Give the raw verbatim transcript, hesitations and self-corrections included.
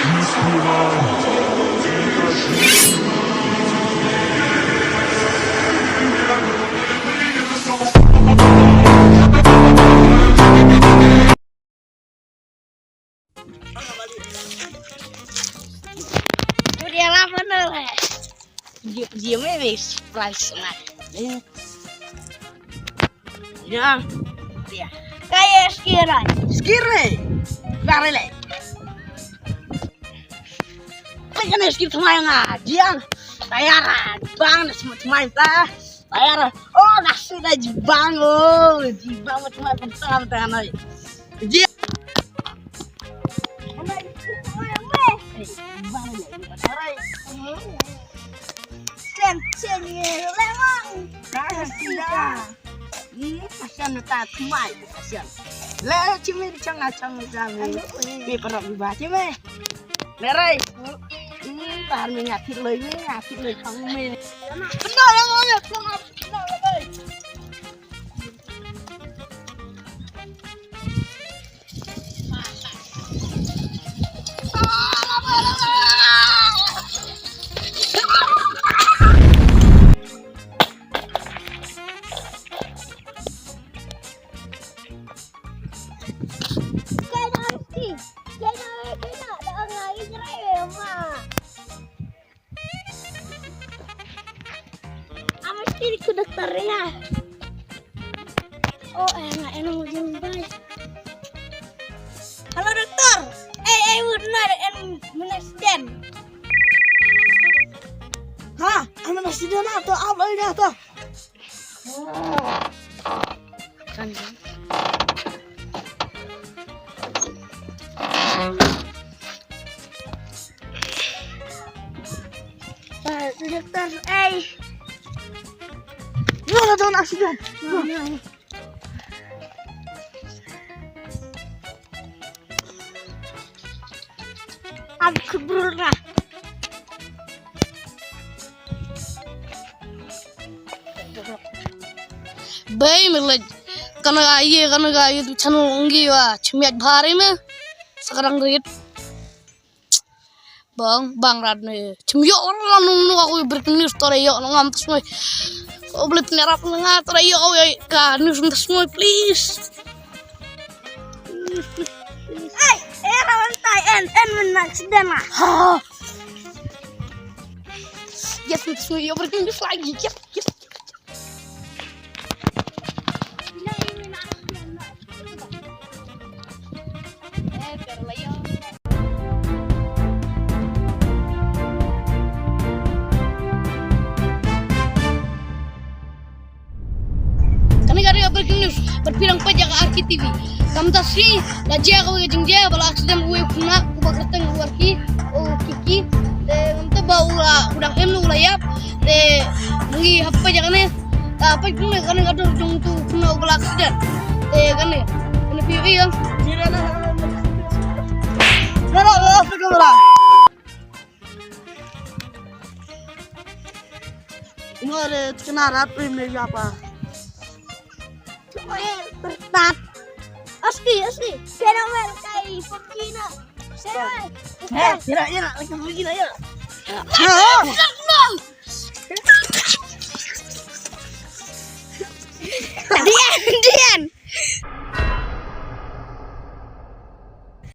Udah lama nih, Le. Dia, dia meh surprise lah. Ya. Ya. Kayak sekiran. Sekiranya. Lari, Le. Kan ïa skir thymmai nga jiang. Tayar bang na semut thymmai ta. Tayar. Oh, na suda jibang, oh, jibang ma thymmai pyntam ta nai. Jiang. Bang. Chen chen ye lemang. Ka sida. Hmm, kasian ta thymmai, kasian. Le, chim me chang na chang na chang. Aduh, eh. Pi parap di ba chim me. Le rai. Hmm, tar me nga thit loi me, nga thit loi chang me. Kena lang oi, kena, kena lang oi. Ama sini ku doktor ya. Oh, eh, nga eno mo jin bai. Halo doktor. Eh, eh, wud na en mun accident. Ha, ana accident na to, apa ini to? Kan. Doktor, eh. Wala don accident. Am kubrul na. Bai me lej. Kana ga ye, kana ga ye tu channel ong gi wa chmiat bhari me. Sakarang rit. Bang, bang rat ne. Chim yo la nung nung aku breaking news tore yo ngam tas moi. Ko blet ne rap nga tore yo ka news tas moi, please. Ai, eh, rawan tai en, en men accident lah. Ha. Yes, tas moi yo breaking news lagi. Yes, yes. Kane ka dei ka breaking news bad phi dang peit ïa ka R K T V. Kumta shi la jia kawei ka jingjia ba la accident uwei u khynnah uba kyrteng u Arki, u Kiki. Te kumta ba u la, u dang im, u la ïap. Te ngi hap peit ïa kane. Ah, peit kane, kane ka dur jong utu u khynnah uba la accident. Te kane, kane phi ïohi ïa. Ngore tikna rat phi me ïa pa. Oe, bertat. Asti, asti. Kena wel kai pokina. Kena wel. Eh, ira, ira, lagi pokina, ira. Dian, Dian.